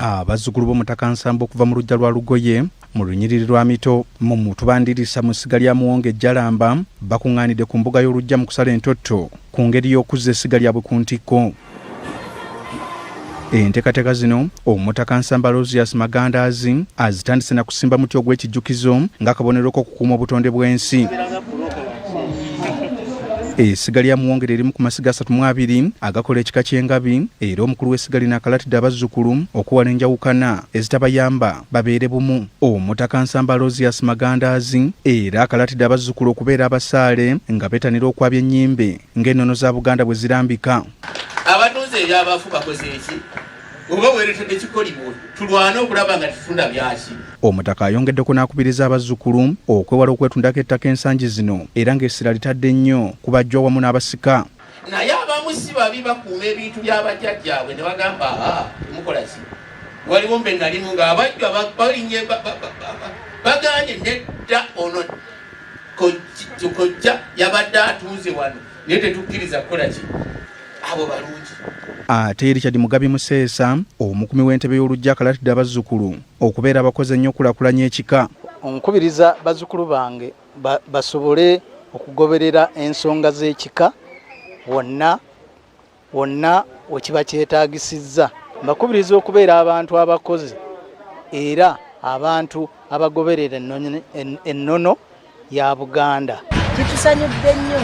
Abazzukulu b'Omutaka Nsamba okuva mu luggya lwa Lugoye mu lunyiriri lwa Mito mu Mutubandirisa mu ssiga lya Muwonge Ejjalamba bakuŋŋaanidde ku mbuga y'oluggya mu kusala entotto ku ngeri y'okuzza essiga lyabwe ku ntikko. Enteekateeka zino Omutaka Nsamba Aloysius Magandaazi azitandise na kusimba muti ogw'ekijjukizo ng'akabonero k'okukuuma obutonde bw'ensi. Essiga lya Muwonge lye limu ku masiga 32 agakola ekika ky'Engabi era omukulu w'essiga lino akalatidde abazzukulu okwewala enjawukana ezitabayamba babeere bumu. Omutaka Nsamba Aloysius Magandaazi era akalatidde abazzukulu okubeera abasaale nga betanira okwabya ennyimbe ng'ennono za Buganda bwe zirambika. Abatunze ebyabafu bakoze eki? Oba weeretedde kikolimo, tulwane okulaba nga tetutunda byaki. Omutaka ayongeddeko n'akubiriza abazzukulu okwewala okwetundako ettaka ensangi zino era ng'essira litadde nnyo ku bajjwa wamu n'abasika. Naye abamu si babi, bakuuma ebintu bya bajjajjaabwe ne bagamba aa temukola ki. Waliwo mbe nalimu ng'abajjwa balinye baganye nedda ono kojja yabadde atunze wano naye tetukkiriza kukola ki, abo balungi. Ate Richard Mugabi Museesa omukumi w'entebe y'oluggya akalatidde abazzukulu okubeera abakozi ennyo okulakulanya ekika. Nkubiriza bazzukulu bange basobole okugoberera ensonga z'ekika wonna wonna wekiba kyetaagisizza. Mbakubiriza okubeera abantu abakozi era abantu abagoberera ennono ya Buganda. Kitusanyudde nnyo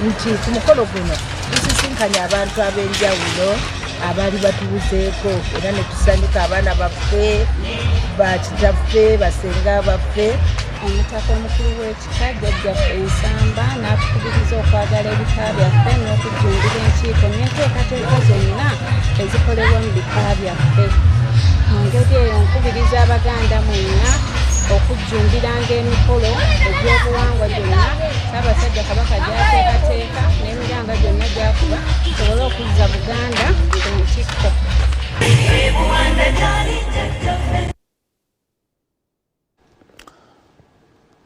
nti ku mukolo guno tusisinkanye abantu ab'enjawulo abaali batubuzeeko era ne tusanyuka abaana baffe, bakitaffe, basenga baffe. Omutaka omukulu w'ekika jjajjaffe Nsamba n'atukubiriza okwagala ebika byaffe n'okujjumbira enkiiko n'enteekateeka zonna ezikolebwa mu bika byaffe. Mu ngeri eyo nkubiriza Abaganda mwenna okujjumbiranga emikolo egy'obuwangwa gyonna Ssaabasajja Kabaka gy'ateekateeka n'emiranga gyonna gy'akuba tusobole okuzza Buganda ku ntikko.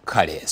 Kale.